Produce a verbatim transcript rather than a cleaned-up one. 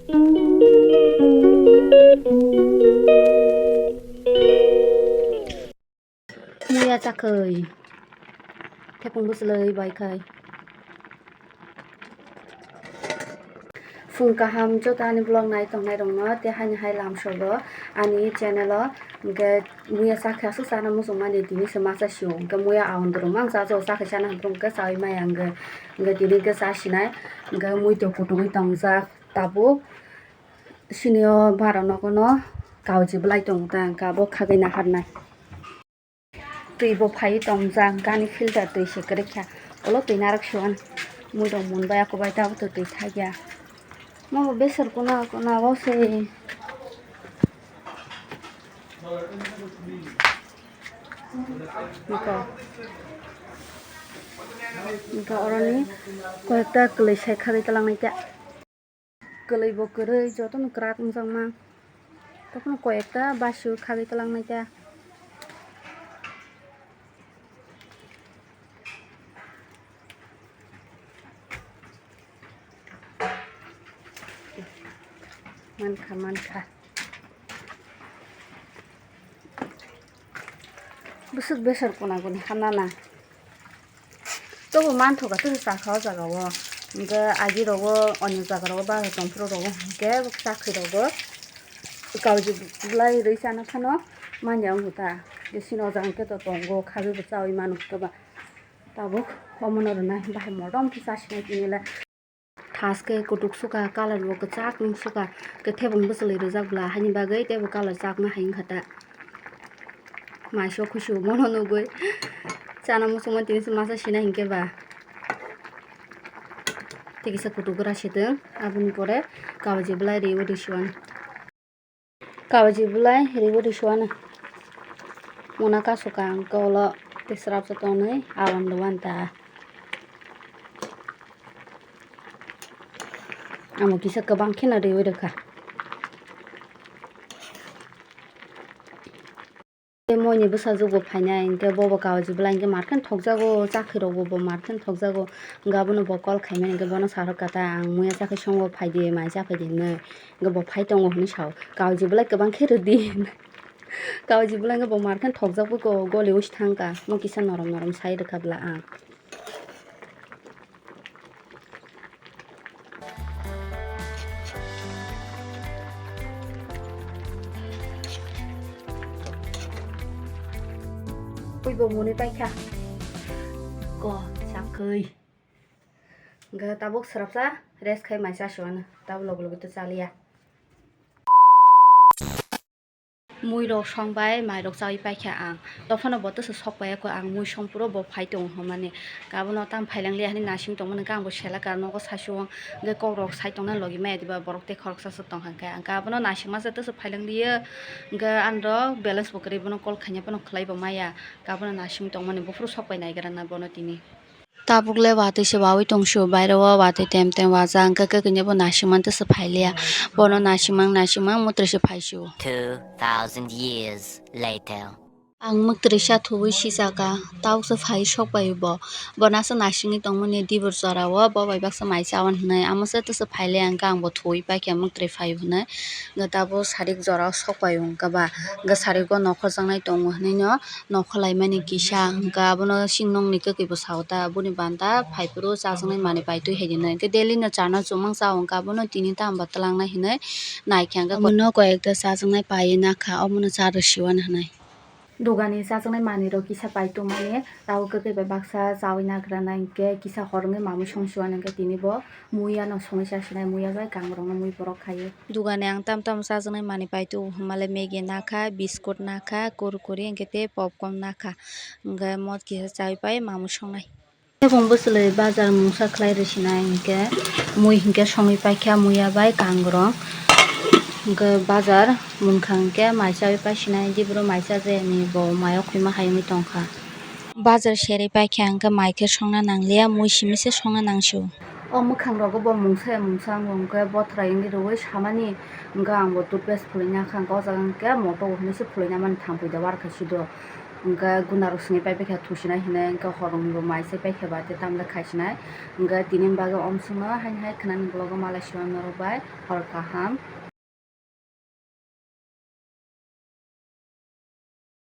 Muya chakhwi. Thepung bwswlwi bai khai. Phung kaham joto ani vlog nai tongnai rokno, tei haini hai lamsogo ani channel o, hwnkhe muya chakhe aswk chana muchungmani, tini se masa sio, hwnkhe muya aondro mang chajo, chakhe chana hwnkhai hwnkhe chaui maya hwnkhe, hwnkhe tini hwnkhe chasinai, hwnkhe mui twi kutung tongjak tabuk. Sini o bara nogo no kaoji bwlai tongo ta, hwnkhe abo khagwi naharnai. Twi bo phaiwi tongjak, gani filter twi se kwrwikha. Ulo twi narwk se uan. Mui rok mun bai ako bai tabuk twi thakya. Mo bo besar kuna kuna o se. Niko. Niko oroni koyekta kwlwi sai khagwi twlangnaikha. Kwlwi bo kwrwi, jotono kwrak wngjakma. Tokno koyekta basio khagwi twlangnai ta. Mankha, mankha. Bwswk besar kuna kuni hanana. Tobo manthoka tei chakha o jaga o. Hwnkhe agi rogo onyo jaga rogo bagra tongphuru rogo hwnkhe chakhwi rogo. Kaoji bwlai rwi chana phano manya wngkha ta. Bisino o jaga hwnkhe to tongo, khagwi bo chaui mano hwnkhe ba. Tabuk omono rwnai bahai modom khe chasinai tini le. Thas khe kutuk sukha, colour bo kwchak wng sukha, khe thebung bwchwlwi rwjak bwla, haini bagwi teibo colour chakma hai wngkha ta. Maisok khusu bono nugwi chana muchungma tini se masa sinai hinkhe ba. Tei kisa kutuk gra sitwng, aboni pore kabaji bwlai riwi rwsiwani. Kabaji bwlai riwi rwsiwano. Muna kasu ka hwnkhe ulo tei swrapsa tonwi awan rwuan ta. Amo kisa kwbang kheno riwi rwkha. Tei moini bwsajwk bo phainai, hinkhe bobo kabaji bwlai hinkhe mar kheno thokjago, chakhwi rokbo bo mar kheno thokjago. Hinkhe abono bo call khaimani hinkhe bono saharkha ta, ang muya chakhwi songo phaidi, mai cha phaidi hinwi. Hinkhe bo phai tongo hinwi sao. Kabaji bwlai kwbang khe rwdi. Kabaji bwlai hinkhe bo mar kheno thokjagwi go goli usi thangkha. Mo kisa norom norom sai rwkha bwla ang. Twibo mwnwi paikha. Ko, chakhwi. Hinkhe tabuk swrapsa rest khai mai chasiwano. Tabuk logi logi to chaliya. Mui rok song bai mai rok chaui paikha ang. Tophano bo tesa sok pai ako ang mui song phuru bo phai tongo hwnmani. Hinkhe abono tamo phailang liya hinwi nasing tongmani hinkhe ang bo selaka nogo sasio hinkhe kok rok sai tongnai logi maya diba borok tei khoroksa se tongkha hinkhe. Hinkhe abono nasing masa tesa phailang liya hinkhe ani rok balance bo kwrwi bono call khaina phano khwlai bo maya. Hinkhe abono nasing tongmani buphuru sok pai naigra na bono tini. Tabuk le watwi se wawi tong sio, bairo o watwi tem tem wajak, hinkhe kwkwi ni bo naisingma tesa phai liya. Bono naisingma naisingma mwtrwi se phai sio. Two thousand years later. Ang mwtrwi sa thuwi sijak kha, tabuk se phai sok bai bo. Bono aswk naisingwi tongmani dibor jora o, bo bai baksa mai chawan hinwi, amo se tesa phai liya, hinkhe ang bo thuwi paikha mwtrwi phai hinwi. Hinkhe tabuk sarik jora o sok bai o hinkhe ba, hinkhe sarik o nokhorjaknai tongo hinwi no. Nokhorlaimani kisa, hinkhe abono chwng nokni kwkwi bo sao ta, boni banta phaiphuru chajaknai manwi paitwi hai hinwi. Hinkhe daily no chana chumang chao, hinkhe abono tini tamo ba twlangnai hinwi naikha, hinkhe omono koyekta chajaknai paiwi nakha, omono cha rwsiwano hinwi. Dogani chajaknai manwi rok kisa paitongmani, tabuk kwkwi bai baksa chaui nagra nai, hinkhe kisa hor wngwi mamwi songsiwano, hinkhe tini bo muya no songwi chasinai, muya bai kangrok no mui borok khai o. Dogani ang tamo tamo chajaknai manwi paitwi o, hwnmale Maggi nakha, biscuit nakha, kurkure, hinkhe tei popcorn nakha. Hinkhe mo kisa chaui pai mamwi songnai. Tebong bwchwlwi bazar mungsa khlai rwsinai hinkhe mui hinkhe songwi paikha muya bai kangrong. Hinkhe bazar munkha hinkhe mai chaui paisinai, diboro mai chajayani bo maio khuima hai wngwi tongkha. Bazar serwi paikha hinkhe mai khe songna nangliya, mui simi se songna nangsio. O mwkhang rogo bo mungsa ya mungsa wngo hinkhe bothrai wngwi rwui samani, hinkhe ang bo toothpaste phulwi nakha, hinkhe o jaga hinkhe moto bo hinwi se phulwi namani thampui da warkha sido. Hwnkhe guna rok sini pai paikha thusinai hinwi, hwnkhe hor rok mai se paikha ba tei tamle khaisinai. Hwnkhe tini bagwi omsongno haini hai khwnani vlog o malai siman norok bai hor kaham.